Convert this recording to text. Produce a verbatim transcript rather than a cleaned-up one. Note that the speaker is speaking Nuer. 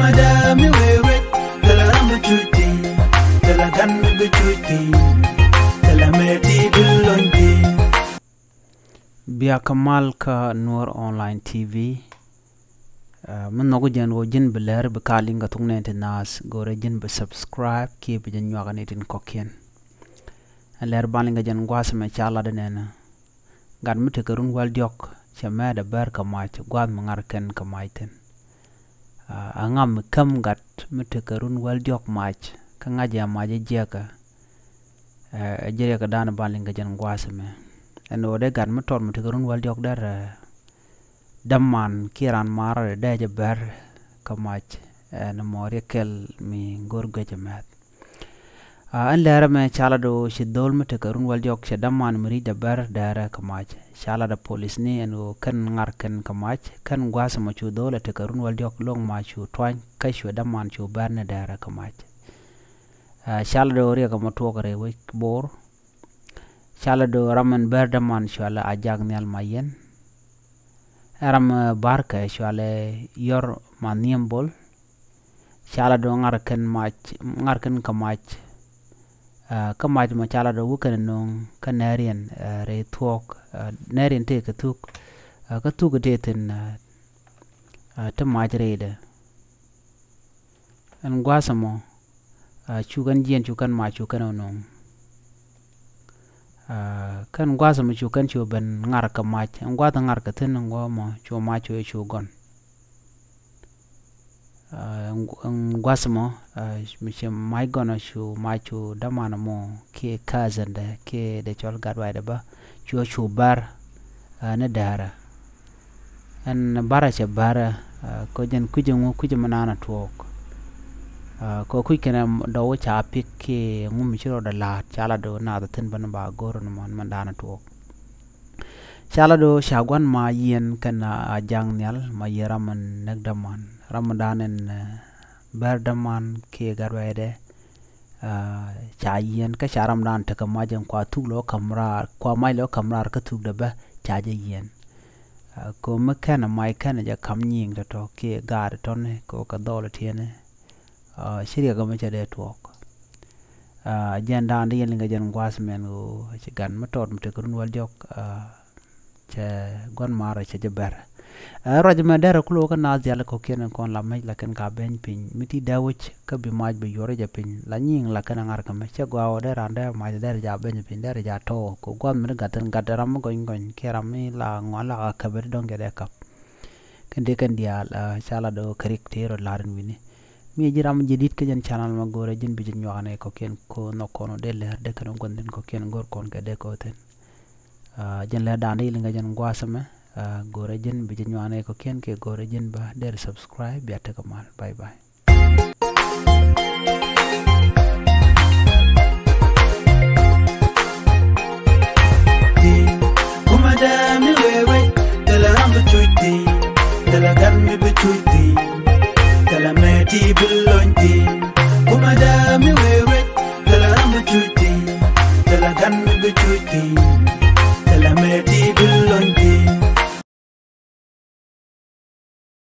Madam mi wee wec, thilɛ ram bi cuc thi̱n, thilɛ gan mi bi cuc thi̱n, thilɛ mëë ti bi lony thi̱n. Bia kä mal kä Nuɔr Online T V. Ah, mi nhɔk jiɛn ɣöö ji̱n bi lɛr bi ka liŋ kɛ thuk nɛn ti naath, go̱rɛ ji̱n bi subscribe kiɛ bi jɛ nyuak ni tin kɔ̱kiɛn. Ɛn lɛr ban liŋ kɛ jɛn gua̱a̱th mɛ ca lat inɛnɛ. Gat mi tekɛ run wäl diɔ̱k cɛ mɛɛt ɛ bɛr kɛ mac, gua̱a̱th mi ŋa̱r kɛn kɛ mac thi̱n. Ah, aŋa mi käm gat mi tekɛ run wäl diɔ̱k mac, kä ŋa̱c ɛ mac ɛ jiɛkɛ. Ɛ, ɛ ji̱ riɛk kɛ da̱a̱n ban liŋ kɛ jɛn gua̱a̱th mɛ. Ɛn ɣöö dee gat mi tɔt mi tekɛ run wäl diɔ̱k dɛr, ɛ, däman kiɛ ran marä dee jɛ bɛr kɛ mac, ɛ, ɛn mɔ riɛk kɛl mi go̱r guic ɛ mɛth. Ah, ɛn lɛrɛ mɛ ca lat ɣöö ci dho̱l mi tekɛ run wäl diɔ̱k cɛ däman mi ri̱c dɛ bɛr dɛrɛ kɛ mac. Ca lat ɛ polisni ɛn ɣöö kɛn ŋa̱r kɛn kɛ mac, kɛn gua̱a̱th mɔ cu dho̱l ɛ tekɛ run wäl diɔ̱k lo̱ŋ mac cu tuany, kä cuɛ däman cu bɛr ni dɛrɛ kɛ mac. Ah, ca lat ɣöö riɛk ɛmɔ tuɔɔk rɛy wec Bor. Ca lat ɣöö ram ɛn bɛr däman cɔalɛ Ajak Nhial Mayen. Ɛ ram, eh, bärkɛ cɔalɛ Yɔr Manhiɛm Bol. Ca lat ɣöö ŋa̱r kɛn mac, ŋa̱r kɛn kɛ mac. Ah, kä mac mɔ ca lat ɣöö wä kɛn nööŋ kä nɛɛriɛn, eh, rɛy thuɔ̱k, eh, nɛɛriɛn tëë kɛ thuk, eh, kä thuk tëë thi̱n, eh, eh, ti mac rɛydɛ. Ɛn gua̱a̱th ɛmɔ, ah, cu kɛn jiɛn, cu kɛn mac, cu kɛn ɛ nööŋ. Ah, kɛn gua̱a̱th ɛmɔ cu kɛn cu ben ŋa̱r kɛ mac. Ɛn gua̱a̱th ŋa̱r kɛ thi̱n ɛn gua̱a̱th ɛmɔ cu mac cu, cu gɔn. Ah, ɛn gu-, ɛn gua̱a̱th ɛmɔ, ah, mi ci mac gɔn ɔ cu mac cu däman ɛmɔ kiɛ ka̱thändɛ kiɛ dee cɔl gat waydɛ bä cu, cu bär, ah, ni däärä. Ɛn bärä cɛ bärä, ah, kɛ jɛn kui̱c ɛŋu, kui̱c ɛmɛ naan a tuɔɔk. Ah, kɛ kui̱c kɛnɛ dɔw ca pik kiɛ ŋu mi ci rɔɔdɛ la̱a̱t, ca lat ɣöö naath thi̱n ben ba go̱r ni mɔn mɛn daan a tuɔɔk. Ca lat ɣöö ca gua̱n ma yiɛn kɛn a, Ajak Nhial Mayen ram mi näk däman. Ram mi daan ɛn, eh, bär däman kiɛ gat waydɛ. Ah, ca yiɛn kä ca ram daan tekɛ mac ɛn kua thuk lɔ ka̱m raar, kua mac lɔ ka̱m raar kä thukdɛ bä ca jɛ yiɛn. Ah, kɛ ɣöö mi kɛn ɛ mac kɛn ɛ jɛ ka̱m nyiŋ tɔ̱tɔ̱ kiɛ gaat tɔ̱ni kɛ ɣöö kɛ dhɔl tiɛni. Ah, ci riɛk ɛmɛ cɛ dee tuɔɔk. Ah, jɛn daan dee yɛn liŋ kɛ jɛn gua̱a̱th mɛn ɣöö ci gat mi tɔt mi tekɛ run wäl diɔ̱k, ah, cɛ gua̱n maarä cɛ jɛ bɛr. Ɛ ruac mɛ derɛ kulɛ wä kä naath dhial kɔ̱kiɛn kɔn la mec, lakin ka beny piny mi ti dee wec kä bi mac bi yuɔr jɛ piny la nyiŋ, lakin a ŋa̱r kɛ mɛ cɛ gɔaa wä dee raan dee mac derɛ ja beny piny, derɛ ja tɔɔ kɛ gua̱th mi ti gat thi̱n, gat ram mi gɔny gɔny kiɛ ram mi la ŋɔa la ka käp ti dɔ̱ŋ kɛ dee kap. Kɛn dee kɛn diaal, ah, ca lat ɣöö kɛ rik tëë rɔ la̱r in wi̱ni. Mi ji̱ ram ji̱ di̱t kä jɛn channel mɛ, go̱rɛ ji̱n bi ji̱ nyuak nɛ kɔ̱kiɛn kɛ ɣöö nhɔk kɔn wä dee lɛr dee kɛn wä gua̱n thi̱n kɔ̱kiɛn go̱r kɔn kɛ dee kɛ wä thi̱n. Ah, jɛn lɛ da̱a̱n dee liŋ kɛ jɛn gua̱a̱th ɛmɛ, ah, go̱rɛ ji̱n bi jɛ nyua̱a̱n ɛ kɔ̱kiɛn kiɛ go̱rɛ ji̱n bä dee subscribe, bia tekɛ mal. Bye bye. Kumɛ dee mi wee wec, thilɛ ram bi cuc thi̱n, thilɛ gat mi bi cuc thi̱n, thilɛ mëë ti bi lony thi̱n. Kumɛ dee mi